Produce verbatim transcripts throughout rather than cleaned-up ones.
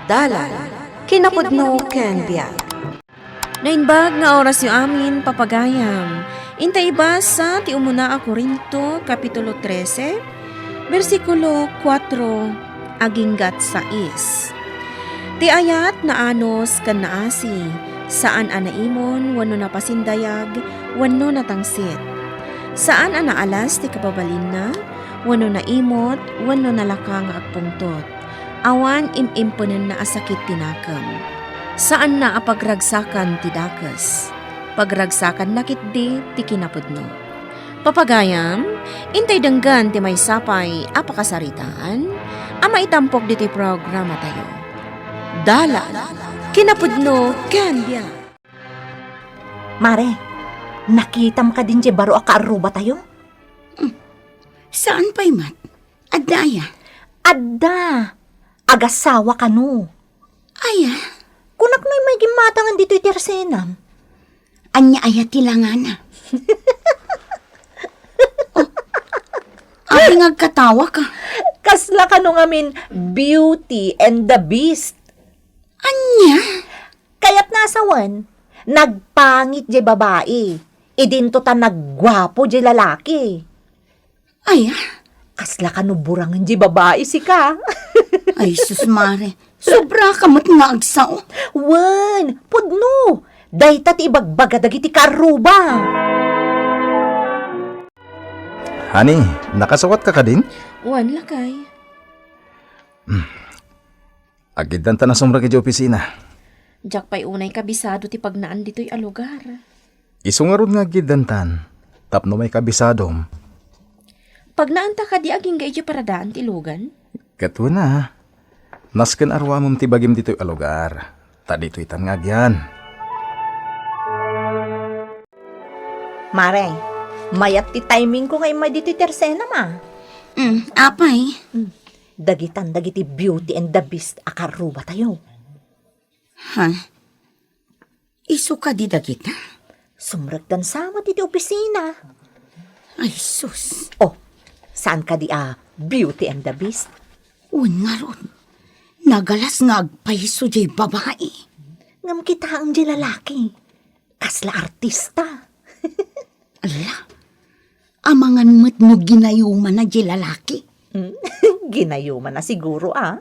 Dalan, kinapudno ken biag. Naimbag nga orasyo amin, papagayam. Inta ibasa ti umuna a Corinto, Kapitulo trese, bersikulo kuatro aginggat sais. Ti ayat naanus ken naasi, saan a naimon wenno napasindayag wenno natangsit. Saan a naalas ti kababalinna wenno naimot wenno nalaka nga agpungtot. Awan im-imponenna a sakit ti nakem. Saanna a pagragsakan ti dakes. Pagragsakanna ketdi ti kinapudno. Papagayam, intay denggen ti maysa pay a pakasaritaan a maitampok ditoy programatayo. Dalan, kinapudno ken biag. Mare, nakitam kadin diay baro a kaarrubatayo? Saan pay met? Adda aya? Adda. Agasawa kano. Aya? Kunak no immay gimmatangan ditoy ti arsenam. Ania aya ti langana? Oh, adi nga agkatawaka? Kasla kano ngamin Beauty and the Beast. Ania? Kayatna a sawen, nagpangit diay babai. Idinto ta nagguapo diay lalaki. Ay, ah. Kasla kano burangen diay babai, sika. Ay, sus, Mare. Sobra ka met nga agsao. Wen, pudno. Dayta ti ibagbaga dagiti kaarruba. Honey, nakasawat ka kadin? Wen, lakay. Agiddan ta nasumrek idiay opisina. Diak pay unay kabisado ti pagnaan ditoy a lugar. Isu ngarud nga agiddanta, tapno maikabisadom. Pagnaan ta kadi agingga idiay paradaan ti lugan? Ket wen a. Nasken a ruamem ti bagim ditoy a lugar. Ta ditoytan nga agian. Mare, mayat ti timingko nga immay ditoy ti arsenam a. Mm, apay? Mm. Dagitan dagiti Beauty and the Beast a kaarrubatayo. Ha? Isu kadi dagita? Sumrekdan sa met iti opisina. Ay, sus. Oh, saan kadi a Beauty and the Beast? Wen ngarud. Nagalas nga agpayso diay babai. Ngem kitaem diay lalaki. Kasla artista. Ala, amangan met no ginayumana diay lalaki. Hmm, ginayumana siguro, ah.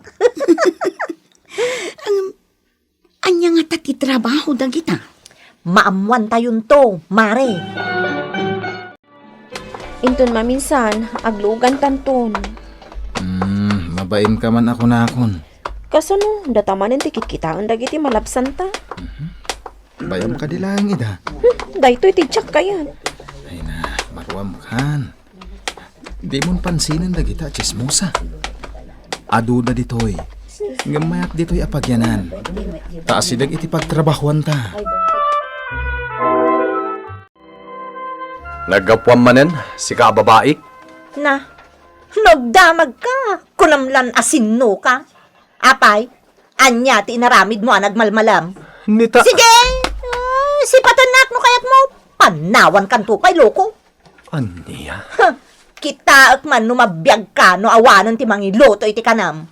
Ang, ania ngata ti trabaho dagita? Maammuantayonto, Mare. Inton maminsan, aglugantanton. Hmm, mabain ka man a kunakon. Kasano, data manen ti kitkitaen dagiti malabsanta? Mhm. Bayam kadi laeng ida. Hmm, daytoy ti diak kayat. Ay na, maruam kan. Dimon pansinen dagita a tsismosa. Aduda ditoy. Ngem mayat ditoy a pagyanan. Ta asideg iti pagtrabahuanta. Naggapuam manen, sika a babai? Na, nagdamagka, kunam lan a sinno ka. Apay, ania ti inaramidmo a nagmalmalem? Nita- Sige! Ah, sipatennak no kayatmo. Panawankanto pay, loko. Ania? Huh, kitaek man no mabiagka no awanen ti mangiluto iti kanam.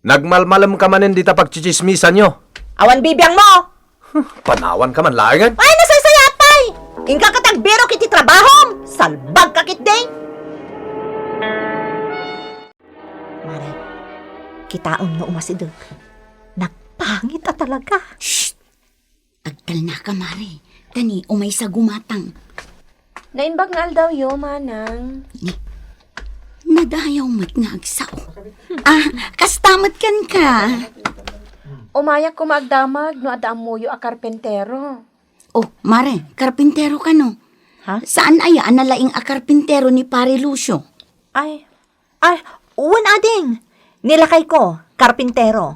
Nagmalmalemka manen dita pagtsitsismisanyo. Awan bibiangmo! Huh, panawanka man laengen. Ay, nasaysayat pay! Inka ket agbirok iti trabahom! Salbagka ketdi! Mare, kitaem no umasideg. Nagpangit a talaga. Shh! Agtalnaka, Mare. Tani, umaysa gumatang. Naimbag nga aldawyo, Manang. Ni, nadayaw met nga agsao. Ah, kasta met kenka. Umayak koma agdamag no adda ammoyo a karpentero. Oh, Mare, karpentero kano? Ha? Saan aya a nalaing a karpentero ni Pare Lucio? Ay, Ay, wen, ading. Ni lakayko, karpintero.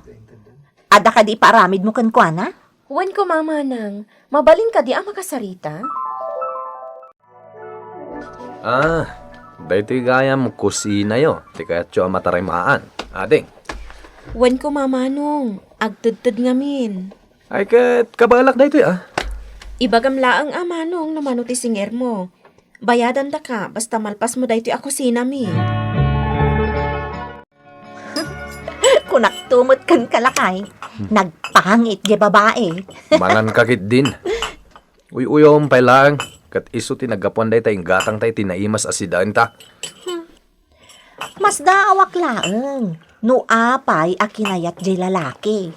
Adda kadi ipaaramidmo kenkuana? Wen koma, Manang. Mabalin kadi a makasarita? Ah, daytoy gayam kusinayo ti kayatyo a matarimaan, ading. Wen koma, Manong. Agtedted ngamin. Ay, ket kabaelak daytoy, ah. Ibagam laeng a, Manong, no mano ti singermo. Bayadandaka, basta malpasmo daytoy a kusinami. Kunak Tumet ken kalakay, nagpangit diay babai. Mangan ka ketdin. Uy-uyawem pay laeng, ket isu ti naggapuan dayta inggatangta iti naimas a sidaenta. Masdaawak laeng no apay a kinayat diay lalaki.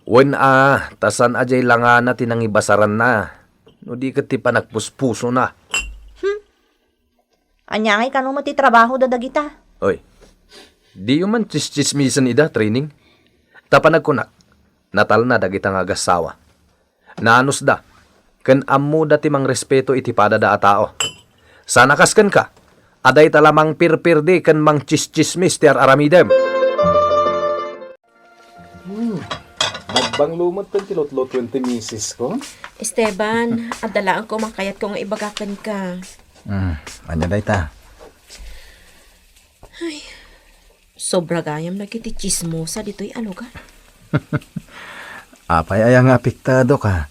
Wen a, ta saan a diay langana ti nangibasaranna, no di ket ti panagpuspusona. Hmm. Ania ngay kano met ti trabaho da dagita? Oy, diyo man tsistsismisen ida, Trining? Ta panagkunak, natalna dagita nga agassawa. Naanusda, ken ammoda ti mangrespeto iti padada a tao. Sana kas kenka, adda ita la mangpirpirdi ken mangtsistsismis ti ar-aramidem. Hmm. Nagbanglo met ti lutlutoen ti misis ko. Esteban, adda laeng koma kayatko nga ibaga kenka. Hmm, ania dayta? Ay, sobra gayam dagiti tsismosa ditoy a lugar. Apay aya nga apektado ka?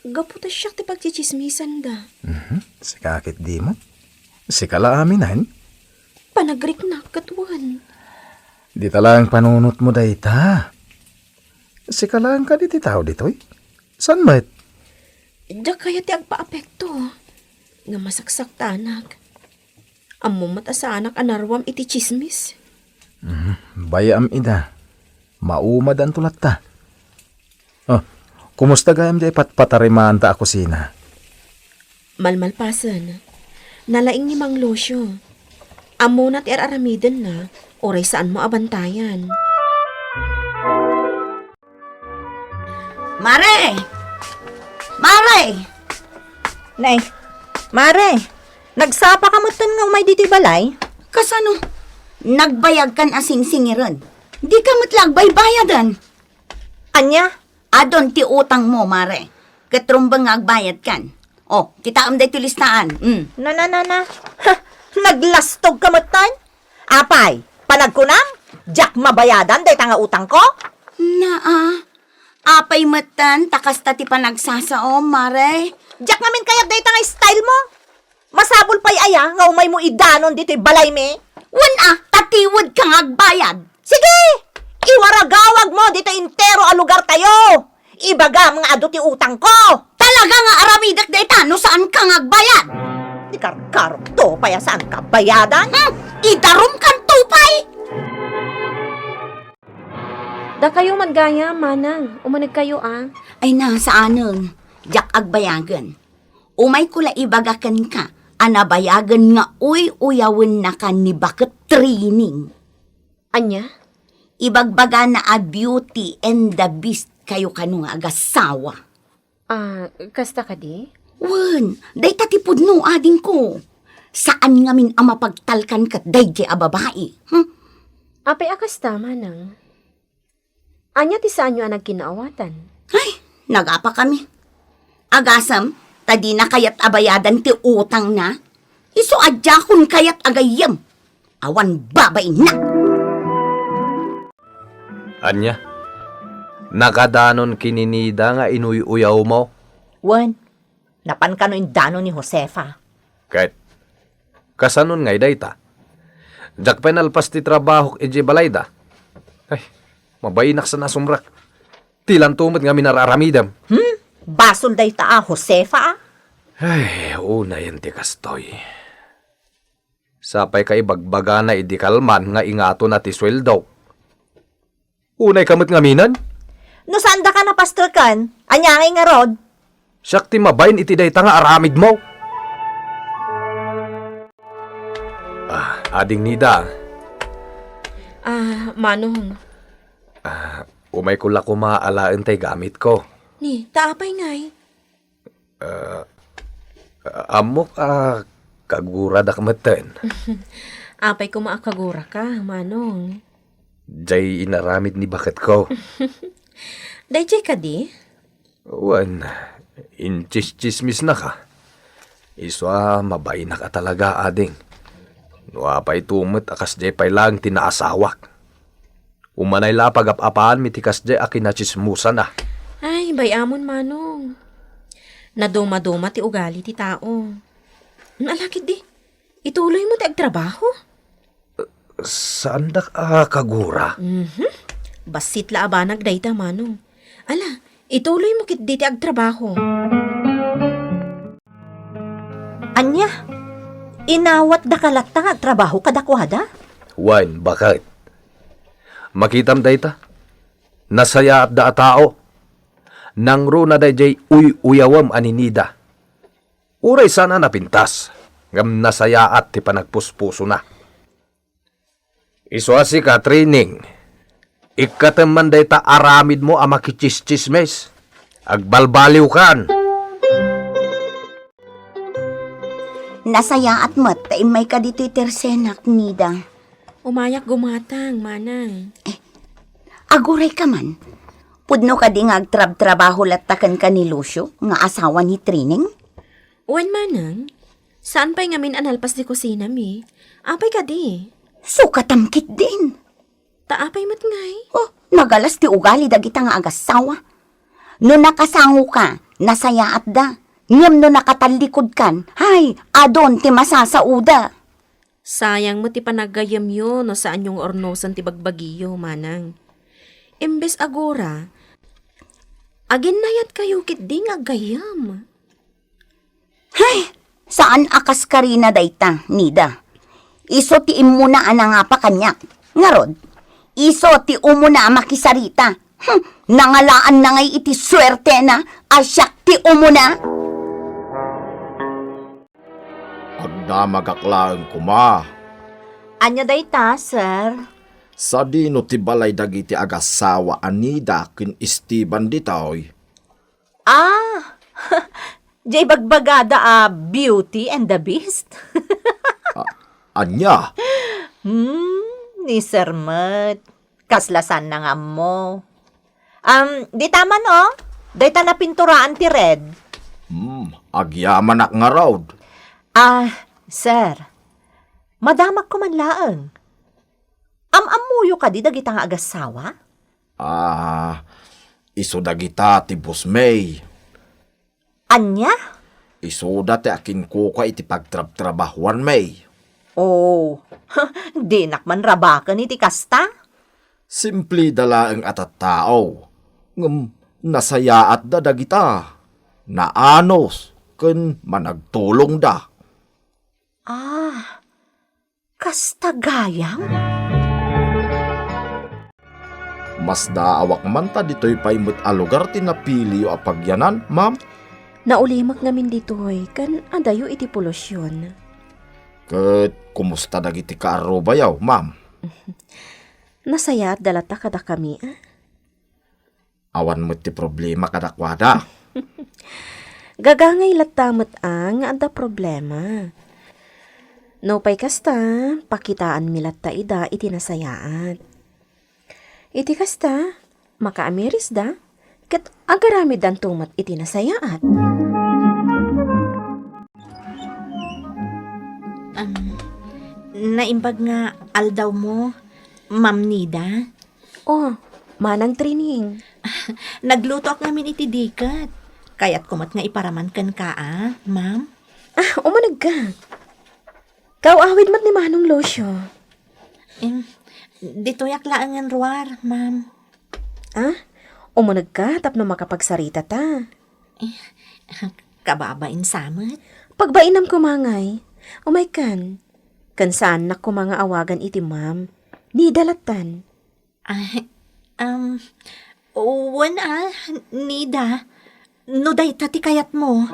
Gapu ta siak ti pagtsitsismisanda. Mhm. Sika ket di met. Sika la aminen. Panagriknak ket wen. Dita laeng panunotmo dayta. Sika laeng kadi ti tao ditoy? Saan met? Diak kayat ti agpaapekto nga masaksaktanak. Ammom met a saanak a naruam iti tsismis. Mhm. Bay-am ida. Maumadanto latta. Oh, kumusta gayam diay patpatarimaanta a kusina? Malmalpasen. Nalaing ni Mang Lucio. Ammona ti ar-aramidenna, uray saanmo a bantayan. Mare! Mare! Nay, Mare, nagsapa ka metten nga umay ditoy balay? Kasano? Nagbayag kan a singsingiren. Di ka met la agbaybayadan. Ania? Adun ti utangmo, Mare. Ket rumbeng nga agbayad kan. Oh, kitaem daytoy listaan. Mm. Na, na, na, na. Ha, naglastog ka metten? Apay, panagkunam, diak mabayadan dayta nga utangko? Naa, apay metten ta kasta ti panagsasaom, Mare? Diak ngamin kayat dayta nga style mo. Masapul pay aya nga umaymo idanon ditoy balaymi? Wen a, ta tiwedka nga agbayad. Sige! Iwaragawagmo ditoy entero a lugartayo! Ibagam nga adu ti utangko! Talaga nga aramidek dayta no saanka nga agbayad! Ti karkarok to pay a saanka bayadan? Hmm, idarumkan to pay! Dakayo met gayam, manang. Umanegkayo a. Ay na, saanen. Diak agbayagen. Umayko la ibaga kenka a nabayagen nga uy-uyawennaka ni Baket Trining. Ania? Ibagbagana a Beauty and the Beast kayo kano nga agassawa. Ah, kasta kadi? Wen, dayta ti pudno, adingko. Saan ngamin a mapagtalkan ket daydiay a babai. Hmm? Apay a kasta, manang? Ania ti saanyo a nagkinnaawatan? Ay, nagapakami. Agasem, ta dina kayat a bayadan ti utangna. Isu a diakon kayat a gayyem. Awan babainna. Ania? Nakadanon kinida nga inuy-uyawmo? Wen, napan kano indanon ni Josefa. Ket, kasanon ngay dayta? Diak pay nalpas ti trabahok idiay balayda. Ay, mabainak sa nasumrak. Ti lanto met ngamin ar-aramidem. Hmm? Basol dayta a Josefa, a? Ay, unayen ti kastoy. Sapay ka ibagbagana idi kalman nga ingatona ti sueldo. Unay ka met ngaminen? No saan daka napastreken, ania ngay ngarud? Siak ti mabain iti dayta nga aramidmo. Ah, ading Nida. Ah, Manong. Ah, umayko la koma alaen tay gamitko. Ni, ta apay ngay? Ah, ammok a kaguradak metten. Apay koma a kaguraka, Manong? Jay inaramid ni baketko. Dayjay kadi? Wen, intsistsismisnaka. Isu a mabainak a talaga, ading. No apay to met a kasjay pay laeng ti naasawak. Umanay la a pagap-apaanmi ti kasjay a kinatsismosana. Ay, bay-amon, Manong. Naduma-duma ti ugali ti tao. Ala ketdi, ituloymo ti agtrabaho. Saandak a kagura? Mhm. Bassit la a banag dayta, Manong. Ala, ituloymo ketdi ti agtrabaho. Ania? Inawatdaka latta nga agtrabaho kadakuada? Wen, baket. Makitam dayta. Nasayaatda a tao. Nangruna daydiay uy-uyawem a ni Nida. Uray saan a napintas, ngem nasayaat ti panagpuspusona. Isu a sika, Trining, ikkatem man dayta aramidmo a makitsistsismis. Agbalbaliwkan! Nasayaat met ta immayka ditoy tersenak, Nida. Umayak gumatang, Manang. Eh, agurayka man. Pudno kadi nga agtrabtrabaho latta kenka ni Lucio nga asawa ni Trining? Wen, Manang. Saan pay ngamin a nalpas ti kusinami? Apay kadi? Sukatam ketdin. Ta apay met ngay? Oh, nagalas ti ugali dagita nga agassawa. No nakasangoka, nasayaatda. Ngem no nakatallikudkan, hay, adun ti masasaoda. Sayang met ti panaggayyemyo no saanyo nga urnosen ti bagbagiyo, Manang. Imbes agura, aginnayatkayo ketdi nga aggayyem. Hay! Saan a kaskarina dayta, Nida. Isu ti immuna a nangapa kaniak. Ngarud, isu ti umuna a makisarita. Hmm, nangalaanna ngay iti suertena a siak ti umuna. Agdamagak laeng koma. Ania dayta, sir? Sadino ti balay dagiti agassawa a Nida ken Esteban ditoy? Ah, jay bagbagada a Beauty and the Beast? A-, ania? Hmm, ni Sir met. Kasla saan nga ammo. Um, dita man, oh. Dayta napinturaan ti red. Hmm, agyamanak ngarud. Ah, sir, madamakko man laeng. Am-ammoyo kadi dagita nga agassawa? Ah, isu dagita ti boss mi. Ania? Isuda ti akinkukua iti pagtrabtrabahuanmi. Oh, dinak man rabaken iti kasta. Simpleda laeng a tattao, ngem nasayaatda dagita. Naanus ken managtulongda. Ah, kasta gayam? Masdaawak man ta ditoy pay met a lugar ti napiliyo a pagyanan, ma'am. Naulimek ngamin ditoy ken adayo iti polusion. Ket kumusta dagiti kaarrubayo, ma'am? Nasayaatda latta kadakami, a? Awan met ti problema kadakuada. Gagangay latta met a nga adda problema. Nupay kasta, pakitaanmi latta ida iti nasayaat. Iti kasta, makaamirisda, ket agaramiddanto met iti nasayaat. Am, naimbag nga aldawmo, Ma'am Nida? Oh, Manang Trining. Naglutoak ngamin iti diket. Kayatko met nga iparaman kenka, a, ma'am. Ah, umunegka. Kaw-awid met ni Manong Lucio. Em, ditoyak laengen ruar, ma'am. Ah, umunegka tapno makapagsaritata. Eh, kababain sa met. Pagbainam koma ngay. Umaykan. Ken saannak koma nga awagan iti ma'am. Nida lattan. Ay, um, wen a, Nida, no dayta ti kayatmo.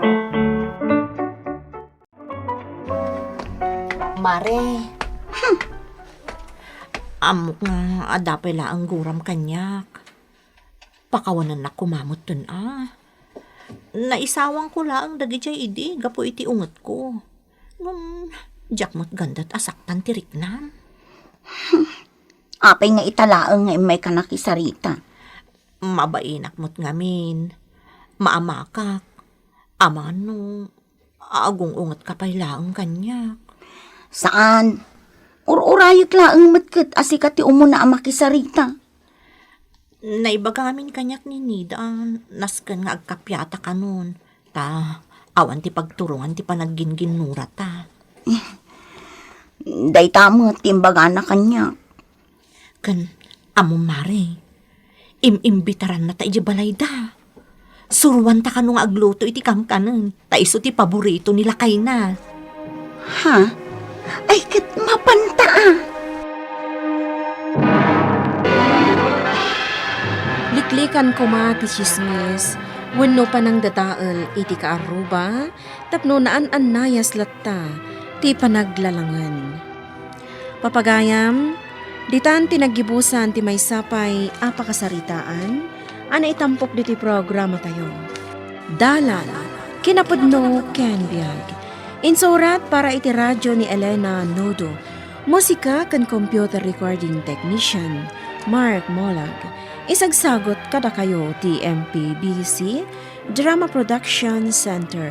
Mare. Hmm. Ammok nga adda pay laeng guram kaniak. Pakawanennak koma metten a. Naisawangko laeng dagidiay idi gapu iti ungetko. Ngem, diak met gandet a saktan ti riknam. Apay nga ita laeng nga immayka nakisarita? Mabainak met ngamin. Maamakak. Amanong, agung-ungetka pay laeng kaniak. Saan. Ur-urayek laeng met ket a sika ti umuna a makisarita. Naibaga ngamin kaniak ni Nida a nasken nga agkappia ta kanon, ta awan ti pagturongan ti panagginginnurata. Dayta met ti imbagana kaniak. Ken, ammom, mare, Im-imbitaranna ta idiay balayda. Suruanta kano nga agluto iti kamkanen, ta isu ti paborito ni lakayna. Ha? Ay, ket mapanta a. Liklikan koma ti tsismis wenno panangdadael iti kaarruba tapno naan-annayas latta ti panaglalangen. Papagayam, ditan ti naggibusan ti maysa pay a pakasaritaan a naitampok ditoy programatayo. Dalan, kinapudno ken biag. Insurat para iti radio ni Elena Nudo. Musika ken computer recording technician, Mark Molag. Isagsagut kadakayo ti M P B C Drama Production Center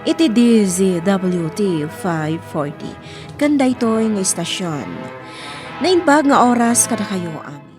iti D Z W T five forty. Ken daytoy nga istasyon, naimbag nga oras kadakayo amin.